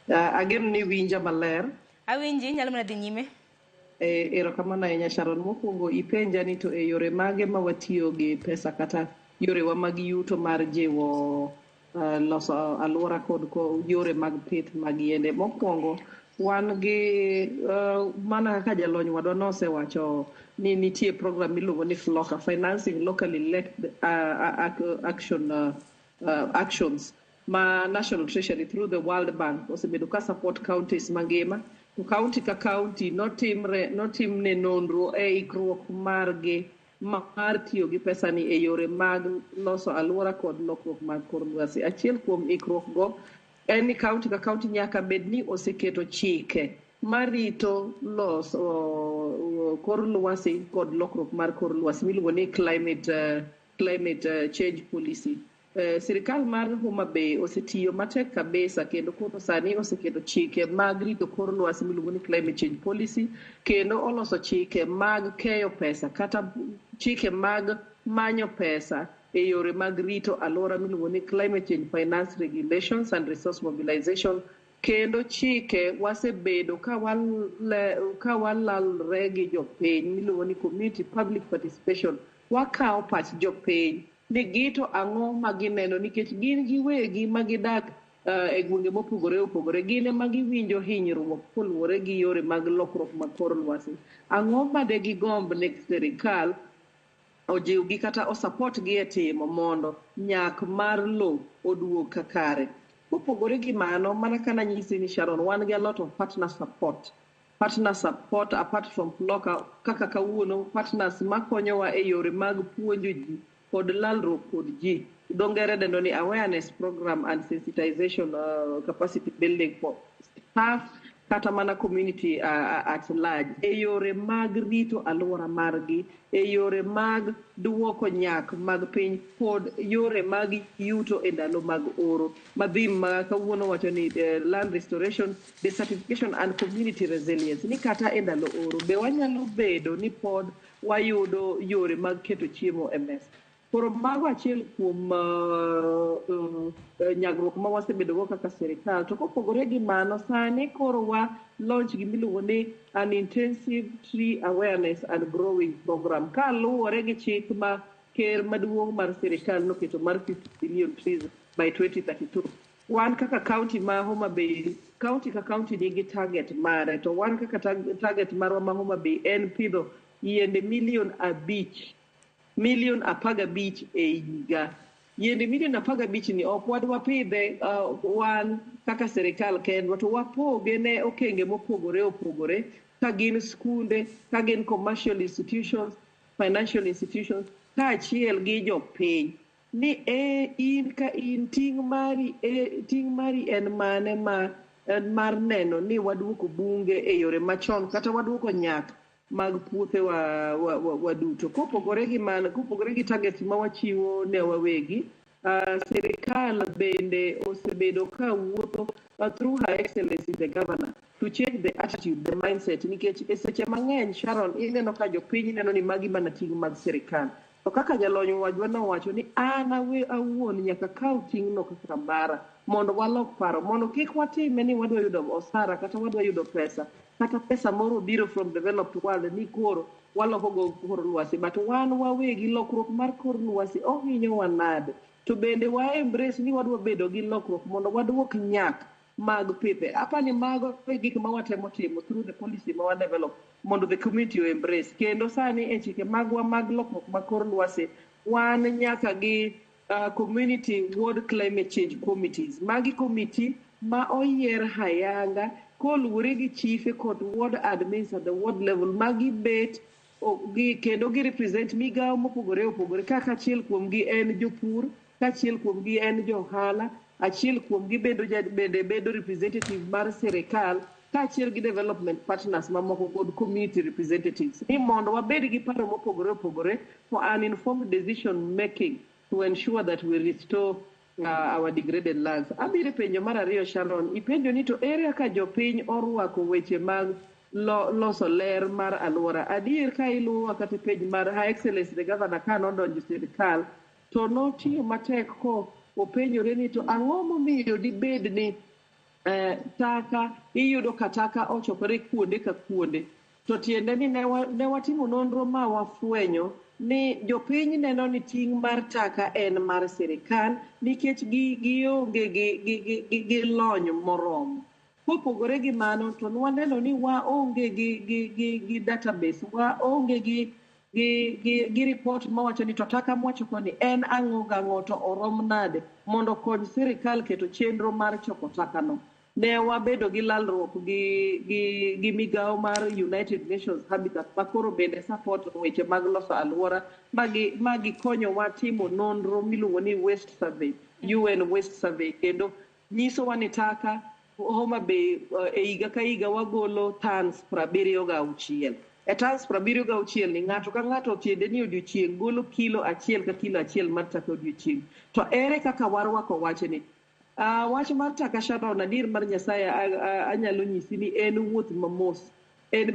Ageno ni winja maler. Awinji, inyalo mana dhi nyime. Erokamano ahinya, Sharon. Mokwongo ipenja ni to e yore mage ma watiyo gi pesa kata yorewa mag yuto mar jiwo loso alwora kod yore mag pith mag yiende. Mokwongo wan gi mana kaka jalony wadwa nosewacho ni nitie program miluongo ni FLOCA, Financing Locally Led Action Actions, ma National Treasury through the World Bank osebedo ka support counties mangima. To county ka county notimne nonro e ikruok margi mar tiyo gi pesani e yore mag loso alwora kod lokruok mag kor lwasi. Achiel kuom ikruok go en ni county ka county nyaka bed ni oseketo chike marito loso kor lwasi kod lokruok mar kor lwasi miluongo ni climate change policy. Sirikal mar Homa Bay osetiyo matek kabisa kendo koro sani oseketo chike mag rito kor lwasi miluongo ni climate change policy, kendo oloso chike mag keyo pesa kata chike mag manyo pesa e yore mag rito alwora miluongo ni climate change finance regulations and resource mobilization. Kendo chike wasebedo ka walalre gi jopiny miluongo ni community public participation. Wakawo pach jopiny ni gito ang'o ma gineno, nikech gin giwegi ma gidak e gwenge mopogore opogore, gin ema giwinjo hinyruok koluwore gi yore mag lokruok mag kor lwasi. Ang'o ma de gigomb ni sirikal ojiwgi kata osupport gi e timo mondo nyak mar lo oduog kakare? Kopogore gi mano, mana kana nyisi ni, Sharon, wan gi a lot of partner support. Partner support apart from FLOCA, kaka kawuono partners makonyowa e yore mag puonjo ji kod lalruok kod ji. Dho ngere dendo ni awareness program and sensitization, capacity building for staff kata mana community at large e yore mag rito alwora margi, e yore mag duoko nyak mag piny kod yore mag yuto e ndalo mag oro. Ma theme ma kawuono wacho ni land restoration, desertification and community resilience, ni kata e ndalo oro be wanyalo bedo ni pod wayudo yore mag keto chiemo e mesa. Koro mago achiel kuom nyagruok ma wasebedogo kaka sirikal. To kopogore gi mano, sani koro wa launch gimiluongo ni an intensive tree awareness and growing program, kaluwore gi chik ma ker maduong' mar sirikal noketo mar 50 billion trees by 2032. Wan kaka county ma Homa Bay, county ka county nigi target mare, to wan kaka target marwa ma Homa Bay en pidho yiende milion 5, milion 15 e higa. Yiende milion 15 ni ok wadwa pidhe wan kaka sirikal kendwa, to wapoge ne okenge mopogore opogore, ka gin skunde, ka gin commercial institutions, financial institutions, kaachiel gi jopiny. Ni e in ka in ting' mari e ting' mari en mane ma en mar neno ni waduoko bunge e yore machon kata waduoko nyak mag puothe wa duto. Kopogore gi mano, kopogore gi targets ma wachiwo ne wawegi, sirikal bende osebedo ka wuotho through Her Excellency the Governor to change the attitude, the mindset, nikech e seche mang'eny, Sharon, ineno ka jopiny neno ni magi mana ting' mag sirikal. To kaka jalony wajwa nowacho ni an awuon nyaka kaw ting'no kaka mara mondo walok paro, mondo kik watime ni wadwa yudo osara kata wadwa yudo pesa, kata pesa moro biro from developed world ni koro waloko go kor lwasi, but wan wawegi lokruok mar kor lwasi ohinyowa nade? To bende wa embrace ni wadwa bedo gi lokruok mondo waduok nyak mag pidhe. Apani mago e gik ma watemo timo through the policy ma wa develop mondo the community o embrace. Kendo sani e chike magwa mag lokruok mag kor lwasi, wan nyaka gi community ward climate change committees. Magi committee ma oyier hayanga koluwore gi chife kod ward admins at the ward level. Magi bet gi kendo gi represent migawo mopogore opogore, kaka achiel kuomgi en jopur, kachiel kuomgi en jo ohala, achiel kuomgi bende bedo representative mar sirikal, kaachiel gi development partners mamoko kod community representatives, ni mondo wabed gi paro mopogore opogore for an informed decision making to ensure that we restore our degraded lands. Abiro e penjo mar ariyo, Sharon. Ipenjo ni to ere kaka jopiny orwako weche mag loso ler mar alwora. Adier, ka iluwowa kata page mar Her Excellency the Governor, ka nodonjo e sirikal to notiyo matek ko openjore ni to ang'o momiyo dibed ni Taka iyudo ka taka ochokore kuonde ka kuonde. To tiende ni ne watimo nonro ma wafwenyo ni jopiny neno ni ting' mar taka en mar sirikal nikech gionge gi lony moromo. Kopogore gi mano to nwaneno ni waonge gi database, waonge gi report mawacho ni to taka mwachoko ni en ang'o gang'o to orom nade mondo okony sirikal keto chenro mar choko taka no. Ne wabedo gi lalruok gi migawo mar United Nations Habitat makoro bende support weche mag loso alwora ma gikonyowa timo nonro miluongo ni Waste Survey, UN Waste Survey, kendo nyisowa ni taka Homa Bay e higa ka higa wagolo tons 76. E tons 76 ni ng'ato ka ng'ato tiende ni odiochieng' golo kilo 1 ka kilo 1 mar taka odiochieng'. To ere kaka warwako wachni? Wach mar taka Sharon, adier mar Nyasaye anyalo nyisi ni en wuoth mamos. En